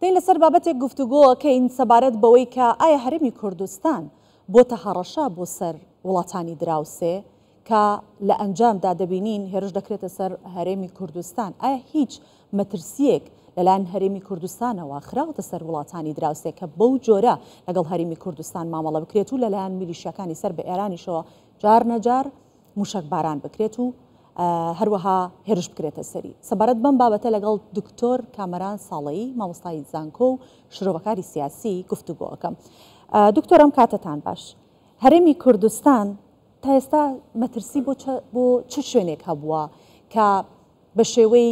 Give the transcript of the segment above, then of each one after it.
دێین لەسەر بابەتێک گفتوگۆ ئەکەین سەبارەت بەوەی کە ئایا هەرێمی کوردستان بۆتە هەڕەشە بۆ سەر وڵاتانی دراوسێ کە لە ئەنجامدا دەبینین هێرش دەکرێتە سەر هەرێمی کوردستان، ئایا هیچ مەترسییەک لەلایەن هەرێمی کوردستانەوە خراوەتە سەر وڵاتانی دراوسێ کە بەو جۆرە لەگەڵ هەرێمی کوردستان مامەڵە بکرێت و لەلایەن میلیشیاکانی سەر بە ئێرانیشەوە جار نەجار موشەکباران بکرێت و هەروەها هێرش بکرێتە سەری. سەبارەت بەم بابەتە لەگەڵ دکتۆر کامەران ساڵەیی مامۆستای زانکۆ و شرۆڤەکاری سیاسی گفتوگۆ ئەکەم. دکتۆر ئەم کاتەتان باش. هەرێمی کوردستان تا ئێستا مەترسی بۆ بۆ چ شوێنێک هەبووە کە بە شێوەی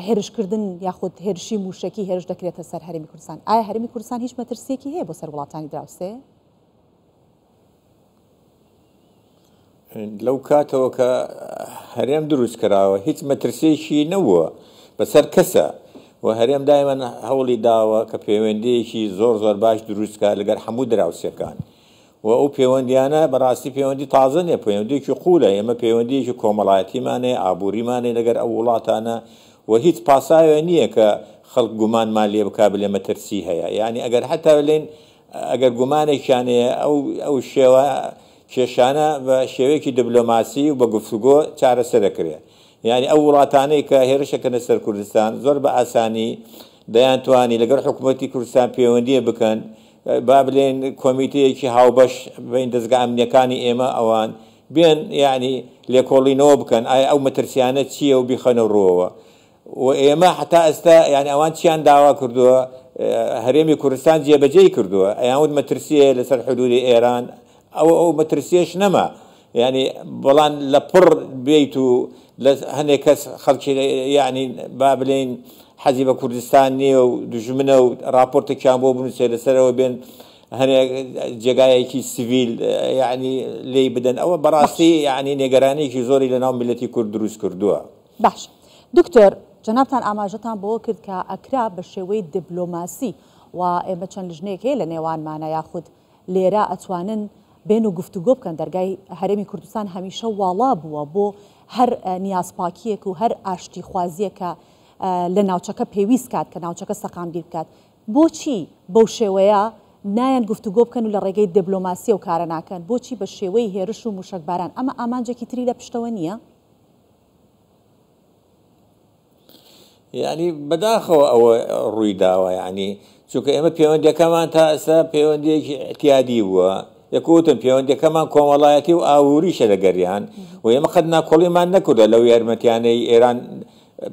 هێرشکردن یاخود هێرشی موشەکی هێرش دەکرێتە سەر هەرێمی کوردستان؟ ئایا هەرێمی کوردستان هیچ مەترسیەکی هەیە بۆ سەر وڵاتانی دراوسێ؟ لەو کاتەوە کە هەرێم دروست کراوە هیچ مەترسیەکی نەبووە بەسەر کەسە و هەرێم دایمەن هەوڵی داوە کە پەیوەندیەکی زۆر زۆر باش دروست کا لەگەر هەموو دراوسێکان و ئەو پەیوەندیانە بەڕاستی پەیوەندی تازە نیە پەیوەندیەکی قوولە ئێمە پەیوەندیەکی کۆمەڵایەتیمان هەیە ئابووریمان هەیە لەگەر ئەو وڵاتانە و هیچ پاساوێ نییە کە خەڵک گومانمان لێ بکا بلێ مەترسی هەیە یعنی ئەگەر حتا بلێن ئەگەر گومانێکیان هەیە ئەو ئەو شێوە کێشانە بە شێوەیەکی دبلۆماسی و بە گفتوگۆ چارەسەر دەکرێت. یانی ئەو وڵاتانەی کە هێرش ئەکەنە سەر کوردستان زۆر بە ئاسانی دەیانتوانی لەگەڵ حکوومەتی کوردستان پەیوەندییە بکەن با بلێن کۆمیتەیەکی هاوبەش بین دەزگا ئەمنیەکانی ئێمە ئەوان بێن یعنی لێکۆڵینەوە بکەن ئایا ئەو مەترسیانە چییە و بیخەنە ڕووەوە و ئێمە هەتا ئێستا یانی ئەوان چیان داوا کردووە هەرێمی کوردستان جێبەجێی کردووە ئەیان وت مەترسی هەیە لەسەر حدودی ئێران ئەو ئەو مەترسیەش نەما یعنی بەڵام لە پڕ بیت و لە هەنێک کەس خەڵکی یعنی با بلین حەزی بە کوردستان نییە و دژمنە و راپۆرتێکیان بۆ بنووسێ لەسەرەوە بێن هەنێک جێگایەکی سڤیل یعنی لێی بدەن ئەوە بەڕاستی یعنی نێگەرانێکی زۆری لەناو میللەتی کورد دروست کردووە. باشە دکتۆر جەنابتان ئاماژەتان بەوە کرد کە ئەکرا بە شێوەی دبلۆماسی و ئێمە چەند لژنەیەک هەیە لە نێوانمانە یاخود لێرە ئەتوانن بێن و گفتوگۆ بکەن دەرگای هەرێمی کوردستان هەمیشە واڵا بووە بۆ هەر نیازپاکیەک و هەر ئاشتیخوازیەک کە لە ناوچەکە پێویست کات کە ناوچەکە سەقامگیر بکات بۆچی بەو شێوەیە نایەن گفتوگۆ بکەن و لە ڕێگەی دبلۆماسیەو کارە ناکەن بۆچی بە شێوەی هێرش و موشەکباران ئەمە ئامانجێکی تری لە پشتەوە نییە؟ یعنی بەداخەوە ئەوە ڕووی داوە یعنی چونکە ئێمە پەیوەندەکەمان تا ئێستا پەیوەندیەکی اعتیادی بووە یەکوتم پەیوەندەکەمان کۆمەڵایەتی و ئاووریشە لەگەریان و ئێمە قەت ناکۆڵیمان نەکردە لەو یارمەتیانەی ئێران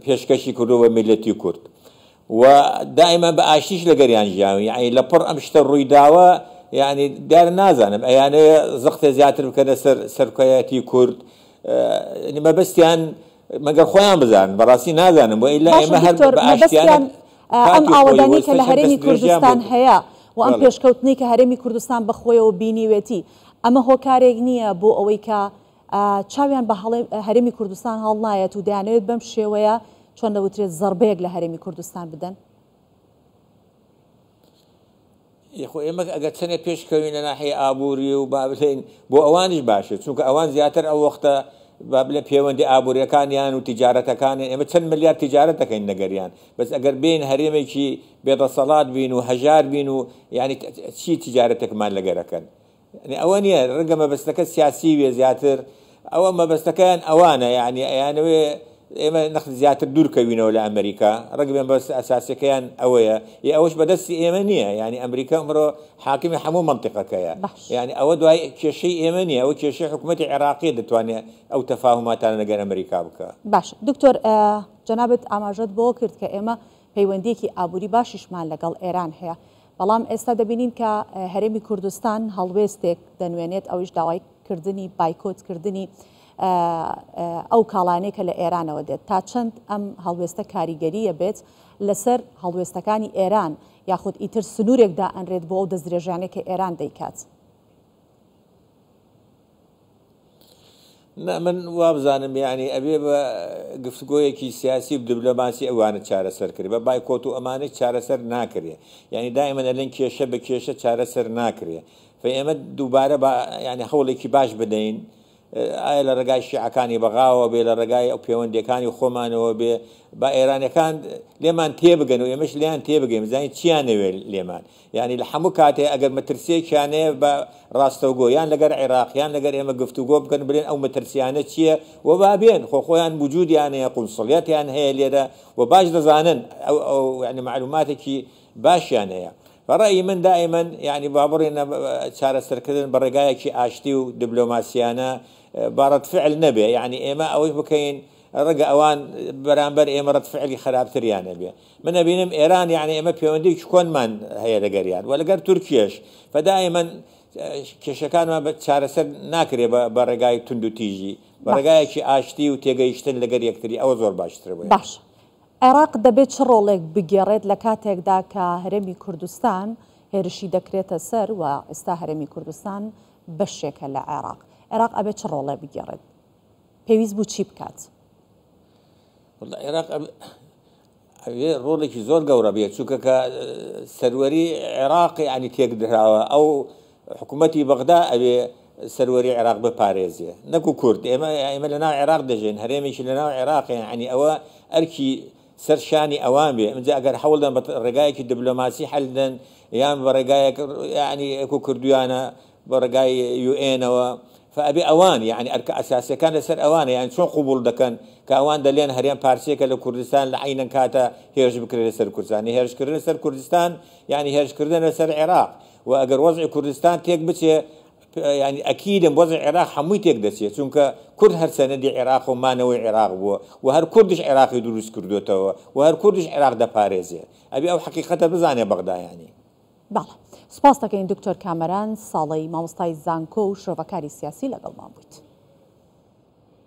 پێشکەشی کردو بە میلەتی کورد و دائیما بە ئاشتیش لەگەریان ژیاوین یعنی لە پڕ ئەم شتە ڕووی داوە یعنی دیارە نازانم ئەیانەوێ زەختێ زیاتر بکەنە سەر سەرکایەتی کورد مەبەستیان مەگەر خۆیان بزانن بەڕاستی نازانم بۆ ئیلا باشە ئێمە هەر دکتۆر بە ئاشتیانە مەبەستیان ئەم کاتی خۆی ئاوەدانی کە وەستە لە چەند هەرێمی دەست درێژیان کوردستان بۆ هەیە و ئەم بەڵێ پێشکەوتنەی کە هەرێمی کوردستان بە خۆیەوە بینیوێتی ئەمە هۆکارێک نییە بۆ ئەوەی کە چاویان بە هەرێمی کوردستان هەڵنایەت و دەیانەوێت بەم شێوەیە چۆن دەوترێت زەربەیەک لە هەرێمی کوردستان بدەن؟ خۆ ئێمە ئەگەر چەنێ پێش کەوین لە ناحیە ئابووری و با بڵێین بۆ ئەوانیش باشە چونکە ئەوان زیاتر ئەو وەختە با بڵێن پەیوەندی ئابووریەکانیان و تیجارەتەکانیان ئێمە چەند ملیار تیجارەت دەکەین لەگەریان بەس ئەگەر بین هەرێمێکی بێدەسەڵات بین و هەژار بین و یعنی چی تیجارەتێکمان لەگەرەکەن یانی ئەوە نییە ڕەنگە مەبەستەکە سیاسی بێ زیاتر ئەوە مەبەستەکەیان ئەوانە یعنی ئەیانەوێ ئێمە نەخت زیاتر دوور کەوینەوە لە ئەمریکا ڕەنگە بێ مەبەست ئەساسیەکەیان ئەوەیە ی ئەوەش بەدەستی ئێمە نییە یعنی ئەمریکا ئەمڕۆ حاکمی هەموو مەنتیقەکەیە باش. یعنی ئەوە دوای کێشەی ئێمە نییە ئەوە کێشەی حکوومەتی عێراقیە دەتوانێت ئەو تەفاهوماتانە لەگەر ئەمریکا بکا. باشە دکتۆر جەنابت ئاماژەت بەوە کرد کە ئێمە پەیوەندیەکی ئابووری باشیشمان لەگەڵ ئێران هەیە بەڵام ئێستا دەبینین کە هەرێمی کوردستان هەڵوێستێک دەنوێنێت ئەویش داوای کردنی بایکۆت کردنی ئەو کاڵانەی کە لە ئێرانەوە دێت تا چەند ئەم هەڵوێستە کاریگەریە بێت لەسەر هەڵوێستەکانی ئێران یاخود ئیتر سنوورێک دائەنرێت بۆ ئەو دەستدرێژانەی کە ئێران دەیکات. نا من وابزانم یانی ئەبێ بە گفتگۆیەکی سیاسی و دبلۆماسی ئەوانە چارەسەر کرێ بە بایکۆت و ئەمانەی چارەسەر ناکرێ یانی دائیمەن ئەلێن کێشە بە کێشە چارەسەر ناکرێ فە ئێمە دووبارە با یانی هەوڵێکی باش بدەین ئایا لە ڕێگای شیعەکانی بەغاوە بێ لە ڕێگای ئەو پەیوەندیەکانی خۆمانەوە بێ با ئێرانەکان لێمان تێبگەن و ئێمەش لێیان تێبگەین بزانین چیان نەوێت لێمان یعنی لە هەموو کاتێ ئەگەر مەترسیەکیان هەیە بە ڕاستەوگۆ یان لەگەر عێراق یان لەگەر ئێمە گفتوگۆ بکەن بلێن ئەو مەترسیانە چییە و با بێن خۆ خۆیان وجودیان هەیە قونسڵیەتیان هەیە لێرە و باش دەزانن ئەو ئەو یعنی معلوماتێکی باشیان هەیە. بە ڕەئی من دائیمەن یانی با بڕینە چارەسەرکردن بە ڕێگایەکی ئاشتی و دبلۆماسیانە با ڕەد فعل نەبێ یانی ئێمە ئەوەی بکەین ڕەنگە ئەوان بەرامبەر ئێمە ڕەد فعلی خراپتریان نەبێ من ئەبینم ئێران یانی ئێمە پەیوەندیی کۆنمان هەیە لەگەریان و لەگەر تورکیەش فدائیمەن کێشەکانمان بە چارەسەر ناکرێ بە ڕێگای توندوتیژی بە ڕێگایەکی ئاشتی و تێگەیشتن لەگەر یەکتری ئەوە زۆر باشترە بۆ باش عێراق دەبێت چ ڕۆڵێک بگێڕێت لە کاتێکدا کە هەرێمی کوردستان هێرشی دەکرێتە سەر و ئێستا هەرێمی کوردستان بەشێکە لە عێراق؟ عێراق ئەبێت چ ڕۆڵێ بگێڕێت؟ پێویست بوو چی بکات؟ وەڵا عێراق ئەبێ ڕۆڵێکی زۆر گەورە بێت چونکە کە سەروەری عێراق یعنی تێکدراوە ئەو حکوومەتی بەغدا ئەبێ سەروەری عێراق بپارێزێ نەکو کورد ئێمە ئێمە لە ناو عێراق دەژێن هەرێمێکی لە ناو عێراق یعنی ئەوە ئەرکی سەر شانی ئەوان بێ ئینجا ئەگەر هەوڵدەن بە ڕێگایەکی دیبلۆماسی حەل دەن یان بە ڕێگایەک یعنی ئەکو کردویانە بە ڕێگای یوئێنەوە فئەبێ ئەوان یعنی ئەرکە ئەساسیەکان لەسەر ئەوانە یان چۆن قوبوڵ دەکەن کە ئەوان دەلێن هەرێم پارچەیەکە لە کوردستان لە عەینەن کاتە هێرش بکرێتە سەر کوردستان هێرشکردن سەر کوردستان یعنی هێرشکردن لەسەر عێراق و ئەگەر وەزعی کوردستان تێک بچێ یانی ئەکیدم وەزعی عێراق هەمووی تێک دەچێت چونکە کورد هەر سەنەدی عێراق و مانەوەی عێراق بووە و هەر کوردیش عێراقی دروست کردوێتەوە و هەر کوردیش عێراق دەپارێزێ ئەبێ ئەو حەقیقەتە بزانێ بەغدا یانی. بەڵێ سوپاست دەکەین دکتۆر کامەران ساڵەی مامۆستای زانکۆ و شرۆڤەکاری سیاسی لەگەڵمان بوویت.